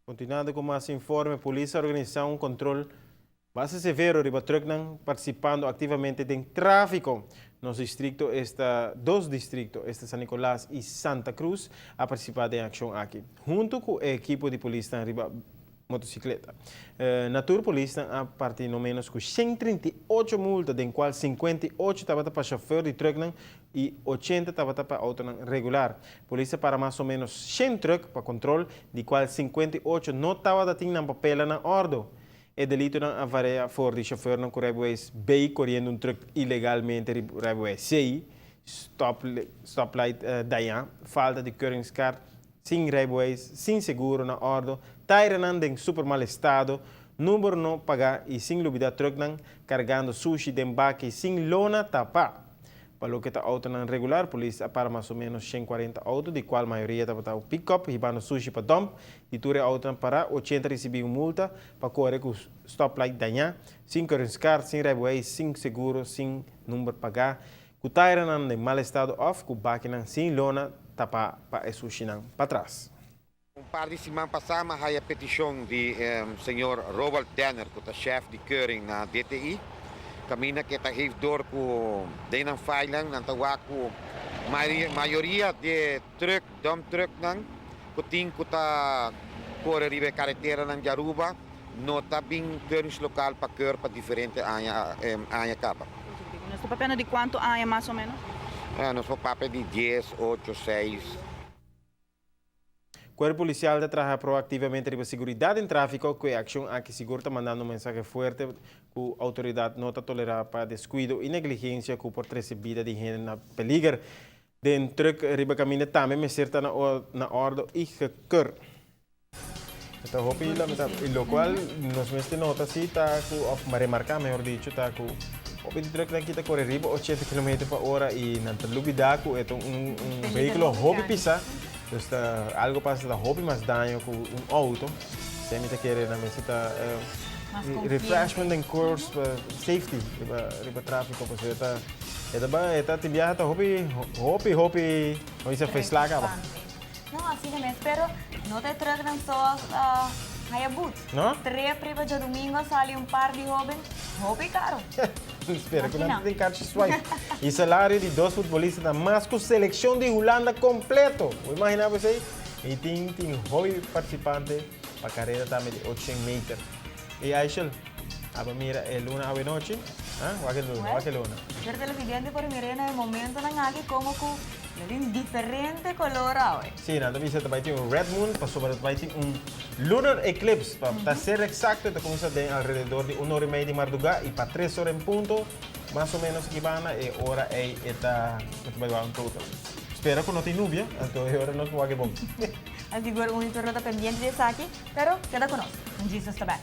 Continuando cu mas informe, polis a organisa un control basta severo riba trucknan participando activamente den trafico. Nos districto esta dos districto, esta San Nicolas y Santa Cruz, a participa den accion aki, hunto cu e ekipo di polisnan riba motocicleta. Na tur polisnan a parti no menos cu 138 multa, den cual 58 tabata pa chauffeur di trucknan y 80 tabata pa autonan regular. Polis a para mas o menos 100 truck pa control, di cual 58 no tabata tin nan papelnan na ordo. E delitonan a varia for di chauffeurnan cu rijbewijs B coriendo un truck ilegalmente riba rijbewijs C, stop, stoplight daña, falta di keuringskaart, sin rijbewijs, sin seguro na ordo, tairenan den super mal estado, number no paga y sin lubida trucknan cargando sushi den baki sin lona tapa. Pa loke ta autonan regular, polis a para mas o menos 140 auto, di cual mayoria tabata pick-up hibando sushi pa dump. Di tur e autonan para, 80 ricibi un multa pa core cu stoplight daña, sin keuringskaart, sin rijbewijs, sin seguro, sin number paga, cu tairenan den mal estado of cu bakinan sin lona tapa pa e sushinan patras. Un par di siman pasa m'a haya peticion di señor Robert Denner cu ta chef di keuring na DTI. Caminda cu e ta geef door cu den nan filenan nan ta wak cu mayoria di truck, dump trucknan cu tin cu ta core riba e careteranan di Aruba no ta bin keuringslokaal pa keur pa diferente aña aña caba. Nos ta papiando di cuanto aña mas o menos? Nos por papia di 10, 8, 6. Cuerpo Policial ta traha proactivamente riba seguridad den trafico, cu e accion aki sigur ta mandando un mensahe fuerte cu autoridad no ta tolera pa descuido y negligencia cu por trece bida di hende na peliger. Den truck riba caminda tambe mester ta na ordo y gekeur. Ta hopi y locual nos mester nota si ta cu, of remarca mehor dicho, ta cu hopi di trucknan aki ta core riba 80 kilometer pa ora y nan ta lubida cu e ta un vehiculo hopi pisa. Dus ta algo pasa ta hopi mas daño cu un auto. Esey mi ta kere nan mester ta refreshment den course pa safety riba riba trafico pasobra e ta e ta e ta tin biaha ta hopi hopi hopi como bisa feslá caba. No asina mes pero no ta e trucknan so a haya boet. No? Trep riba djadumingo a sali un par di hoben hopi caro. Spera cu nan ta tin karchi swipe. Y salario di dos futbolista ta mas cu seleccion di Hulanda completo. Bo imagina bo esey? Y tin tin hopi participante pa carera tambe di 800 meter. Y Aishel, abo mira e luna awe nochi? Ha? Wak e luna, wak e luna. Ser televidente por mir'é na e momentonan aki como cu lo tin diferente color awe. Sí, nan ta bisa ta bay tin un red moon pasobra ta bay tin un lunar eclipse. Pa ta ser exacto e ta cuminsa den alrededor di un ora y media di marduga y pa tres ora en punto mas o menos aki banda e ora ey e ta e ta bay wak un total. Spera cu no tin nubia, anto e ora nos por wak e bon. Así cu un y tur lo ta pendiente di esaki, pero keda cu nos. Jesus ta back.